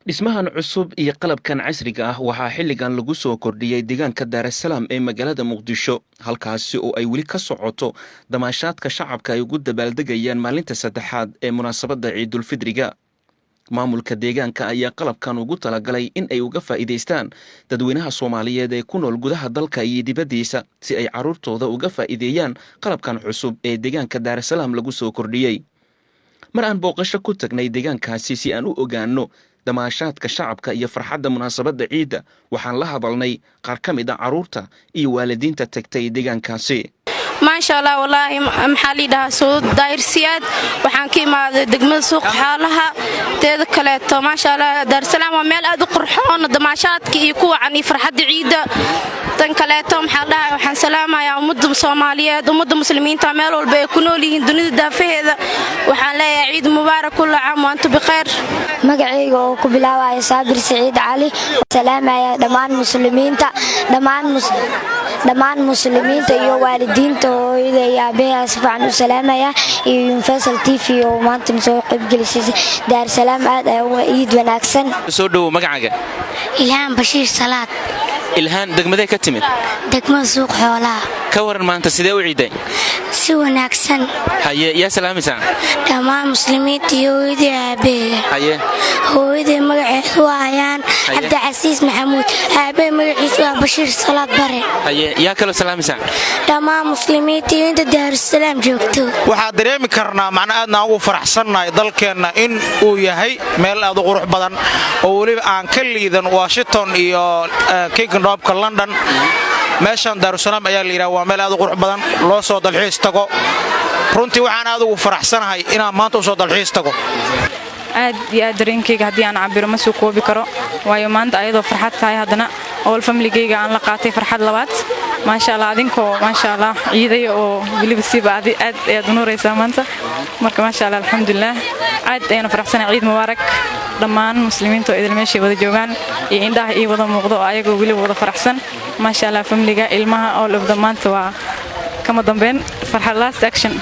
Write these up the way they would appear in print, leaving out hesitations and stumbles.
Dhismahan cusub iyo qalabkan casriga ah waxaa xilligan lagu soo kordhiyey deegaanka Daarasalaam ee magaalada Muqdisho, halkaasi oo ay weli ka socoto damaashaadka shacabka ay ugu dabaaldegayaan maalinta saddexaad ee munaasabadda Ciidulfidriga. Maamulka deegaanka ayaa qalabkan ugu talagalay in ay uga faa'iidaystaan dadweynaha Soomaaliyeed ee ku nool gudaha dalka iyo dibaddiisa, si ay carruurtooda uga faa'iideeyaan qalabkan cusub ee deegaanka Daarasalaam lagu soo kordhiyey. Mar aan booqasho ku tagnay deegaankaasi si aan u ogaanno damaashaadka shacabka iyo farxadda munaasabadda ciidda, waxaan la hadalnay qaar ka mid ah carruurta iyo waalidiinta tagtay deegaankaasi. Maasha Allah, wallaahi, maxaa lii dhahaa, soo Daayirsiyaad. Waxaan ka imaaday degmada Suuqa Xoolaha. Teeda kaleeto, maasha Allah, Daarusalaam waa meel aad u qurxoon, damaashaadka iyo kuwacan iyo farxadda ciidda. Tan kaleeto, maxaa la dhahaa, waxaan salaamayaa ummadda Soomaaliyeed, ummadda muslimiinta, meel walba ay ku nool yihiin dunida daafaheeda. Waxaan leeyahay ciid mubaarak, kulla caam wa antum bikhayr. Magacayga oo ku bilaabaya Saabir Siciid Cali, salaamaya dhammaan muslimiinta, dhammaan muslimiinta iyo waalidiinta, hooyada iyo aabahay si fiican u salaamaya, iyo Universal TV oo maanta soo qaybgelisay Daarsalaam. Aad ayaa ciid wanaagsan. Soo dhowow, magacaaga? Ilhaan Bashiir Salaad. Ilhaan, degmadee ka timid? Degmada Suuq Xoolaha. Ka waran maanta, sidee u ciiday? Si wanaagsan. Haye, yaa salaamaysaa? Dhammaan muslimiinta iyo hooyadii, aabaheega. Haye. Hooyadii magaceedu waa Ayaan Cabdicasiis Maxamuud, aabahe magaciisu waa Bashiir Salaad Bare. Haye, yaa kaloo salaamaysaa? Dhammaan muslimiinta iyo inta Daarusalaam joogto. Waxaa dareemi karnaa macna aadna ugu faraxsannahay dalkeenna in uu yahay meel aad u qurux badan, oo weliba aan ka liidan Washington iyo Kingdomka London. Meeshan Daarusalaam ayaa la yidhaha, waa meel aad u qurux badan, loo soo dalxiis tago. Runtii waxaan aad ugu faraxsanahay inaan maanta u soo dalxiis tago. Aad iyo aad dareenkayga haddii aan cabiro, ma soo koobi karo, waayo maanta ayadoo farxad tahay, haddana all familygayga aan la qaatay farxad labaad. Maasha Allah, adinkoo maasha Allah ciidaya oo weliba siiba aad ayaad u nuuraysaa maanta. Marka maasha Allah, alxamdulilah, aad ayaan faraxsanahay. Ciid mubaarak dhammaan muslimiinta oo idil meeshay wada joogaan iyo indhaha ii wada muuqdo oo ayagoo weliba wada faraxsan. Maasha Allah, familyga, ilmaha, all of them, maanta waa kama dambeyn farxad, last action.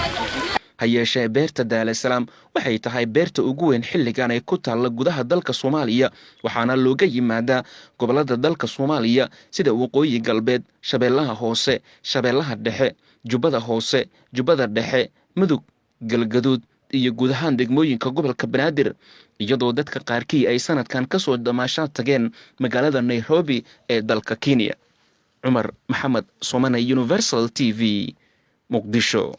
Ha yeeshee, beerta Daarasalaam waxay tahay beerta ugu weyn xilligan ay ku taalla gudaha dalka Soomaaliya, waxaana looga yimaadaa gobollada dalka Soomaaliya sida Waqooyi Galbeed, Shabeellaha Hoose, Shabeellaha Dhexe, Jubbada Hoose, Jubbada Dhexe, Mudug, Galgaduud iyo guud ahaan degmooyinka gobolka Banaadir, iyadoo dadka qaarkii ay sanadkan ka soo damaashaad tageen magaalada Nairobi ee dalka Kenya. Cumar Maxamed Somane, Universal TV, Muqdisho.